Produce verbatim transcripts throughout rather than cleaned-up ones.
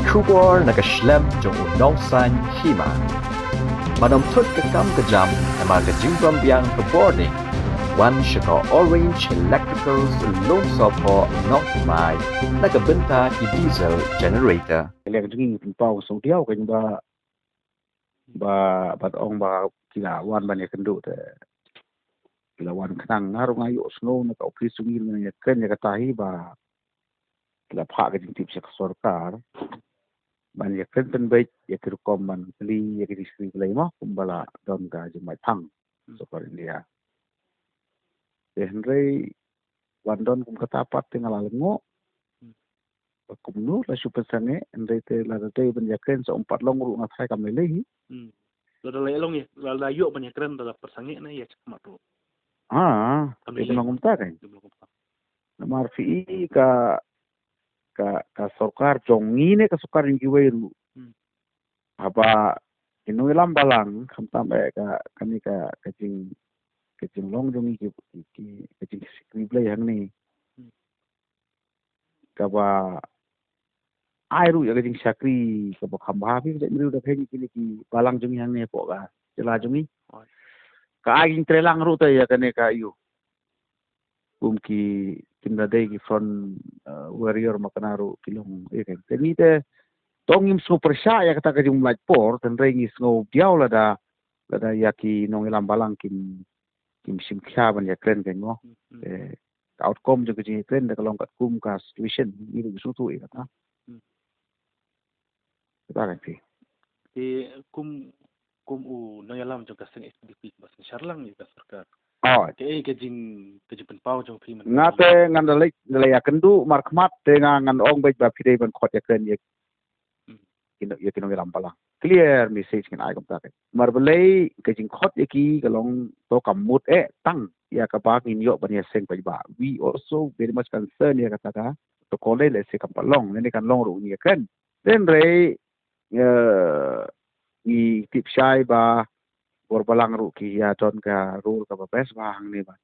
Khubor na ka shlem jong u nongsan hima. Ban ym thut ka kam ka jam namar ka jingbym biang ka bording. Wan sha ka Orange Electricals Lumsohphoh Nongthymmai na ka bynta ki diesel generator. Ka liang jong ngi pynpaw sngewdiaw ka jingba ba, bad ong ba ki la wan ban ïakynduh te ki la wan khnang. Nga ruh nga ïohsngew na ka ophis jong ngi, nga ïakren ïa kata hi ba ki la phah ka jingtip sha ka sorkar ban ïakren pynbeit ïa ki rukom ban plie ïa ka jingshakri Blei mo, kumba la don ka jingmait phang sorkar India. Te hynrei wan don kum kata pat te nga la lyngngoh. Ba kumno la shu pynsangeh, hynrei te lada dei ban ïakren sa um pat long ruh nga tharai kam lei lei hi. Hmm. Lada la ïa long ïa, lada ïoh ban ïakren lada pynsangeh na ïa, check mat ruh. Ha, kam lei lei. Kumno kumta kan. Kumno kumta. Namar phi i ka, ka, ka sorkar jong ngi ne ka sorkar jong kiwei ruh. Hmm. Haba ki nongïalam balang, khamtam eh ka, kane ka, ka jing, ka jinglong jong ngi ki, ki, ki, ka jingshakri Blei hangne. Hmm. Kaba ai ruh ïa ka jingshakri kaba kham bha, phi ba jait mriew da kheiñ kine ki balang jong ngi hangne hapoh ka jylla jong ngi. Hooid. Ka ai jingtreilang ruh te ïa kane ka ïoh. Kum ki, kim da dei ki front, uh, warrior ma kane ruh ki long, eh, kan. Te ngi te to ngim sngew pyrshah ïa kata ka jingmlait por, hynrei ngi sngew diaw lada, lada ïa ki nongïalam balang kim, kim shim khia ban ïakren kan mo. Hmm, hmm. Eh, ka outcome jong ka jingïakren da ka long katkum ka situation, ngi ruh ngi sngewthuh ïa kata. Hmm. Kata kan phi. Te kum, kum u nongïalam jong ka seng S P D P ba synshar lang ïa ka sorkar. Oh. Kaei ka jing, ka jingpynpaw jong phi mynta? Nga te ngan da leit, da leit ïakynduh markhmat te nga ngan ong beit ba phi dei ban khot ïakren ïa, hmm, ki no-, ïa ki nongïalam balang. Clear message ngan ai kumta kan. Namar balei ka jingkhot ïa ki ka long to kam mut eh tang ïa kaba ngin ïoh ban ïaseng paidbah. We also very much concerned ïa kata ka, to kole lehse kam pat long, lane kan long ruh ngi ïakren. Hynrei, eh, ngi tip shai ba bor balang ruh ki ïa don ka role kaba best bha hangne ban,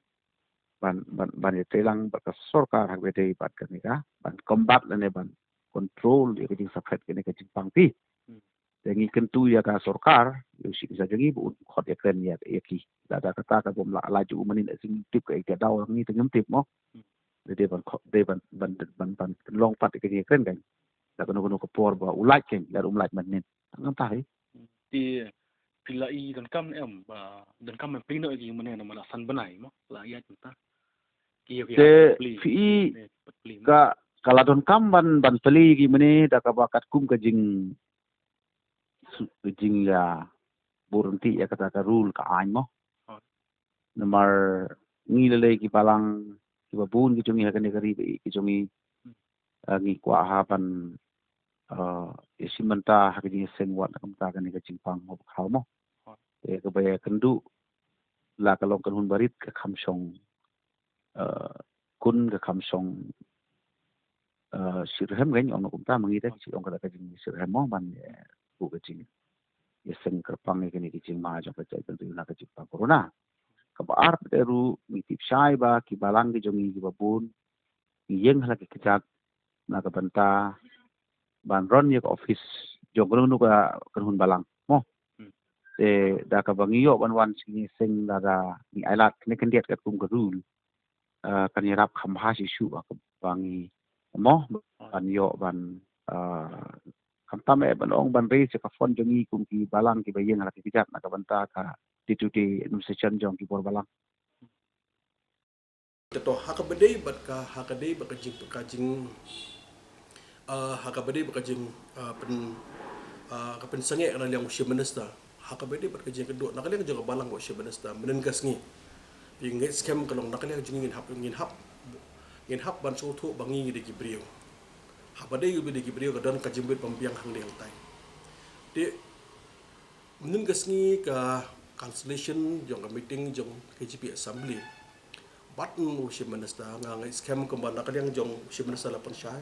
ban, ban, ban ïatreilang bad ka sorkar ha kaba dei bad kane ka, ban combat lane ban control ïa ka jingsakhiat kane ka jingpang phi. Hmm. Te ngi kyntu ïa ka sorkar, ïa u Chief Minister jong ngi ba un khot ïakren ïa, ïa ki. Lada kata ka bym lah, lah ju u manin, eh, sing tip ka ïa ka daw ngi te ngim tip mo. Hmm. Te dei ban kho-, dei ban, ban, ban, ban long pat ïa ka jingïakren kan. Da kano kano ka por ba u lait kan, lada um lait manin. Tang kata hi. Te phi la i donkam ne em, ba donkam ban plie noh ïa ki mane namar la san bnai mo, la ïaid mynta. Ki ïa ki, te plie, phi i, ne, pat plie noh. Ka, ka la donkam ban, ban plie ïa ki mane da kaba katkum ka jing, ka jingïa bud ryntih ïa kata ka rule ka aiñ mo. Hooid. Namar ngi lei lei ki balang kiba bun ki jong ngi ha kane ka ri ba ïeit ka jong ngi, eh, ngi kwah ha ban, eh, ïashim bynta ha ka jingïaseng wat na ka bynta kane ka jingpang hok khaw mo. Te kaba ïakynduh la ka long kynhun barit ka kham shong, eh, khun ka kham shong, eh, shitrhem kan ong na kumta ma ngi te, shi ong kata ka jingshitrhem mo ban, eh, buh ka jingïaseng kyrpang ïa kane ka jingma jong ka jait bynriew na ka jingpang corona. Kaba ar pat ruh ngi tip shai ba ki balang ki jong ngi kiba bun ngi ïeng ha la ki kjat na ka bynta ban run ïa ka office jong kano kano ka kynhun balang mo. Hmm. Te da kaba ngi ïoh ban wan sha kine ki seng lada ngi ailad kine khyndiat katkum ka rule, eh, kan ïarap kham bha shisha ba, ba ngi mo ban ïoh ban, eh, khamtam eh ban ong ban raise ïa ka fund jong ngi kum ki balang kiba ïeng ha la ki kjat na ka bynta ka day to day administration jong ki bor balang. Te to ha kaba dei bad ka, ha kaba dei bad ka jing, ka jing, ah, ha kaba dei bad ka jing, ah, pyn, ah, ka pynsangeh na liang u Chief Minister. Ha kaba dei bad ka jingkynduh na ka liang jong ka balang bad u Chief Minister mynnin ka sngi. Phi ngeit skhem ka long na ka liang jong ngi ngin hap, ngin hap, ngin hap ban sngewthuh ba ngi ngi dei ki briew. Haba dei ngi dei ki briew ka don ka jingbit bym biang hangne hangtai. Te mynnin ka sngi ka cancellation jong ka meeting jong ka K J P Assembly. Bad u Chief Minister, nga ngeit skhem kumba na ka liang jong u Chief Minister la pynshai,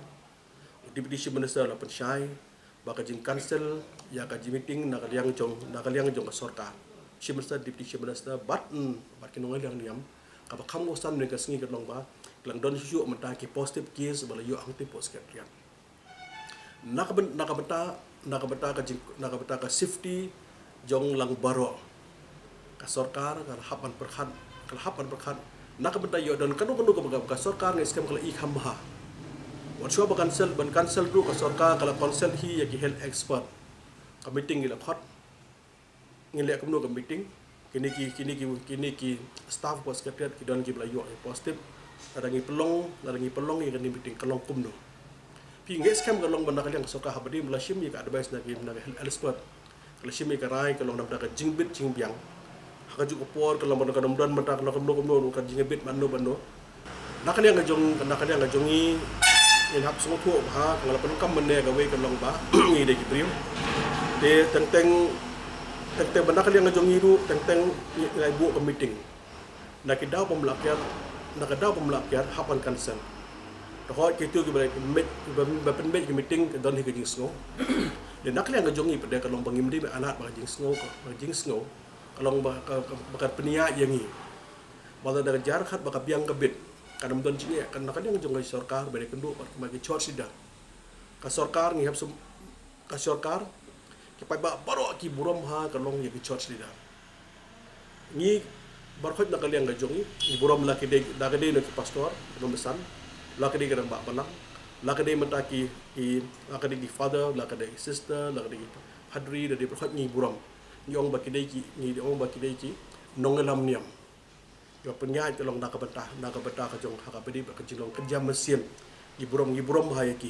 u Deputy Chief Minister la pynshai ba ka jing cancel ïa ka jing meeting na ka liang jong, na ka liang jong ka sorkar. Chief Minister, Deputy Chief Minister bad, mm, bad ki nongïalam niam, kaba kham kongsan mynnin ka sngi ka long ba ki la don shuh shuh mynta ki positive case ba la ïoh hangtei hapoh Secretariat. Na ka byn-, na ka bynta, na ka bynta ka jing-, na ka bynta ka safety jong lang baroh, ka sorkar ka la hap ban pyrkhat, ka la hap ban pyrkhat na ka bynta ïoh don kano kano kaba ka sorkar ngi skhem ka la i kham bha. Wat shuwa ba cancel, ban cancel ruh ka sorkar ka la consult hi ïa ki health expert. Ka meeting ngi la khot, ngi leh kumno ka meeting, kine ki, kine ki, kine ki staff ba secretariat ki don kiba la ïoh positive. Lada ngi pynlong, lada ngi pynlong ïa kane meeting ka long kumno. Phi, ngi skhem ka long ba na ka liang ka sorkar haba dei ba la shim ïa ka advice na ki, na ki health expert, ka la shim ïa ka rai ka long namar ka jingbit jingbiang. Ha kajuh ka por ka long ba na ka dom don mynta ka long kumno kumno ka jingbit mano mano. Na ka liang ka jong, na ka liang ka jong ngi, ngin hap sngewthuh ba ha ka la pyndonkam mynne kawei ka long ba ngi dei ki briew. Te teng teng, teng teng ba na ka liang ka jong ngi ruh teng teng ngi ngai buh ka meeting. Na ki daw bym lah kiar, na ka daw bym lah kiar hap ban cancel. Te hooid kito kiba pynmih, ba pynmih ki meeting ka don hi ka jingsngew. Te na ka liang ka jong ngi pat de ka long ba ngim dei ban anat ba ka jingsngew, ba ka jingsngew ka long ba ka, ka, ba ka pynïaid ïa ngi. Ba lada ka jar khat ba ka biang ka bit, kan ym don jingeh, kan na ka liang jong ka sorkar ba dei kynduh bad ki church leader. Ka sorkar ngi hap sum, ka sorkar, ki paidbah baroh ki burom ha ka long ïa ki church leader. Ngi baroh na ka liang ka jong ngi, ngi burom la ki dei, la ki dei na ki pastor, ki nongsan, la ki dei ki rangbah balang, la ki dei mynta ki, ki, la ki dei ki father, la ki dei ki sister, la ki dei ki padri, la dei baroh ngi burom. Ngi ong ba ki dei ki, ngi ong ba ki dei ki nongïalam niam. Ïa pynïaid ka long na ka bynta, na ka bynta ka jong ha kaba dei ba ka jinglong ka jam mynsiem. Ngi burom, ngi burom ha ïa ki.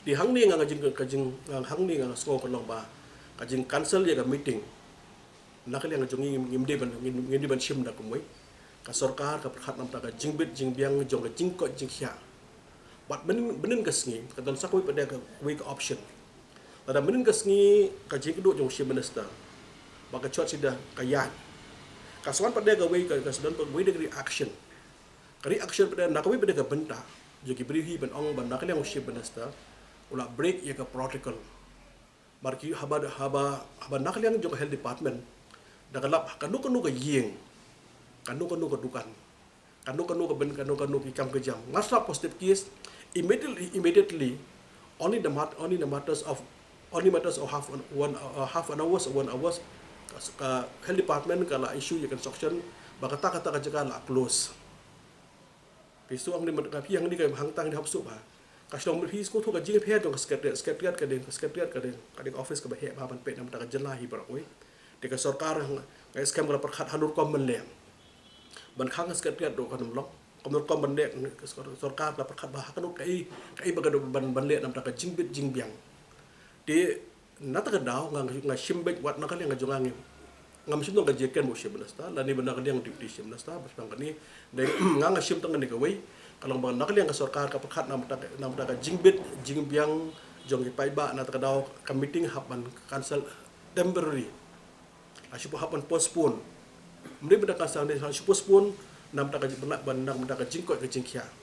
Te hangne nga, nga jing, ka jing, nga hangne nga sngew ka long ba ka jing cancel ïa ka meeting. Na ka liang ka jong ngi ngim dei ban, ngim, ngim dei ban shim da kumwei. Ka sorkar ka pyrkhat namar ka jingbit jingbiang jong ka jingkoit jingkhiah. Bad mynnin, mynnin ka sngi ka don sa kawei pat de kawei ka option. Lada mynnin ka sngi ka jingkynduh jong u Chief Minister bad ka church leader ka ïaid, ka sa wan pat de kawei ka, ka sa don pat kawei de ka reaction. Ka reaction pat de na kawei pat de ka bynta jong ki briew hi ban ong ba na ka liang u Chief Minister u la break ïa ka protocol. Bad ki haba, haba, haba na ka liang jong ka health department da ka lap kano kano ka ïing, kano kano ka dukan, kano kano ka byn, kano kano ki kam ka jam, nga sngap positive case, immediately, immediately, only the mat-, only the matters of, only matters of half an, one, uh, half an hours or one hours, ka, ka health department ka la issue ïa ka instruction ba kata kata ka jaka la close. Phi sngewthuh hangne, ka phi hangne ka hangta hangne hap sngewthuh ba ka shnong, phi sngewthuh ka jingïapher jong ka secretariat, secretariat ka dei, ka secretariat ka dei, ka dei ka office kaba heh bha ban peit namar ka jylla hi baroh kawei. Te ka sorkar nga, nga skhem ka la pyrkhat ha rukom ban leh ban khang ka secretariat ruh kan ym long. Kam rukom ban leh, ka sor-, sorkar ka la pyrkhat ba ha kano kaei kaei ba ka dei ban, ban leh namar ka jingbit jingbiang. Te na kata ka daw nga, nga shim beit wat na ka liang ka jong nga, ngam shym don ka jingkren bad u Chief Minister lane bad na ka liang Deputy Chief Minister ba shaphang kane. Dei nga, nga shim tang kane kawei ka long ba na ka liang ka sorkar ka pyrkhat namar ka, namar ka jingbit jingbiang jong ki paidbah, na kata ka daw ka meeting hap ban cancel temporary. La shu hap ban postpone. Ym dei ban cancel, dei la shu postpone namar ka jing-, namar ka jingkoit ka jingkhiah.